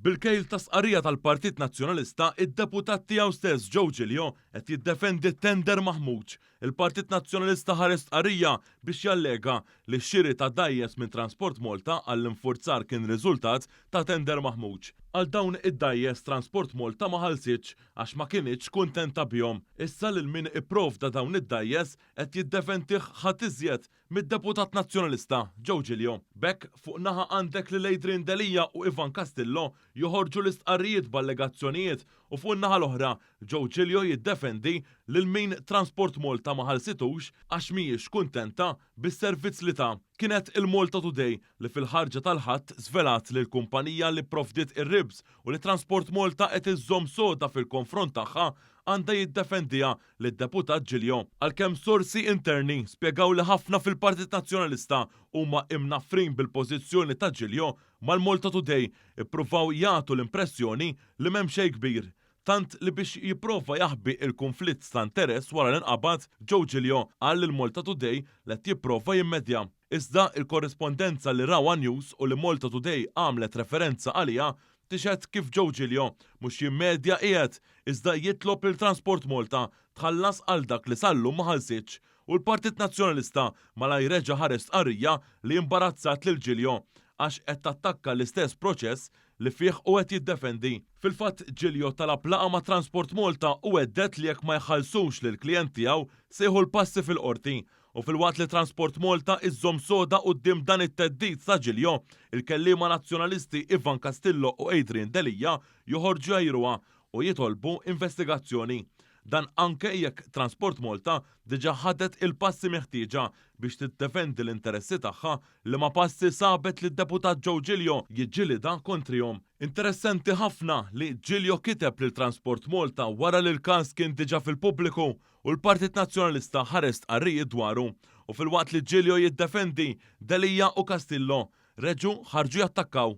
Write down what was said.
Bil-kejl ta' stqarrija tal-Partit Nazzjonalista, id-deputat tiegħu stess Joe Giglio qed jiddefendi tender maħmuġ. Il-Partit Nazzjonalista ħareġ stqarrija biex jallega li x-xiri ta' dgħajjes minn Transport Malta għall-infurzar kien riżultat ta' tender maħmuġ. Għal dawn id-dgħajjes Transport Malta ma ħallsitx għax ma kinitx kuntenta bihom. Issa lil min ipprovda dawn id-dgħajjes qed jiddefendih ħadd iżjed mid-deputat Nazzjonalista Joe Giglio. B'hekk, fuq naħa għandek lil Adrian Delia u Ivan Castillo joħorġu l-istqarrijiet b'allegazzjonijiet u fuq in-naħa l-oħra Joe Giglio jiddefendi lil min Transport Malta ma ħallsitux għax mhijiex kuntenta bis-servizz li ta. Kienet il-Malta Today li fil-ħarġa tal-Ħadd żvelat li l-kumpanija li pprovdiet ir-ribs u li Transport Malta qed iżżomm soda fil-konfront tagħha għandha jiddefendiha lid-Deputat Giglio. Għalkemm sorsi interni spjegaw li ħafna fil-Partit Nazzjonalista huma imnaffrin bil-pożizzjoni ta' Giglio, mal-Malta Today ippruvaw jagħtu l-impressjoni li m'hemm xejn kbir. Tant li biex jipprova jaħbi il-kunflitt ta' interess wara li nqabad, Joe Giglio qal lil Malta Today li qed jipprova jimmedja. Iżda il-korrispondenza li ra one News u li Malta Today għamlet referenza għaliha tixhed kif Joe Giglio mhux jimmedja qiegħed iżda jitlob lil Transport Malta tħallas għal dak li sal-lum ma ħallsitx u l-Partit Nazzjonalista malajr reġa' ħareġ stqarrija li imbarazzat lil Giglio għax qed tattakka l-istess proċess li fih hu qed jiddefendi. Fil-fatt Giglio talab laqgħa ma' Transport Malta u hedded li jekk ma jħallsux lill-klijent tiegħu se jieħu l-passi fil-Qorti. U filwaqt li Transport Malta iżżomm soda quddiem dan it-theddid ta' Giglio, il-kelliema Nazzjonalisti Ivan Castillo u Adrian Delia joħorġu jgħajruha u jitolbu investigazzjoni. Dan anke jekk Transport Malta diġà ħadet il-passi meħtieġa biex tiddefendi l-interessi tagħha, liema passi sabet lid-Deputat Joe Giglio jiġġilidha kontrihom. Interessenti ħafna li Giglio kiteb lil Transport Malta wara li l-każ kien diġà fil-pubbliku u l-Partit Nazzjonalista ħareġ stqarrijiet dwaru. U filwaqt li Giglio jiddefendi, Delia u Castillo reġgħu ħarġu jattakkaw.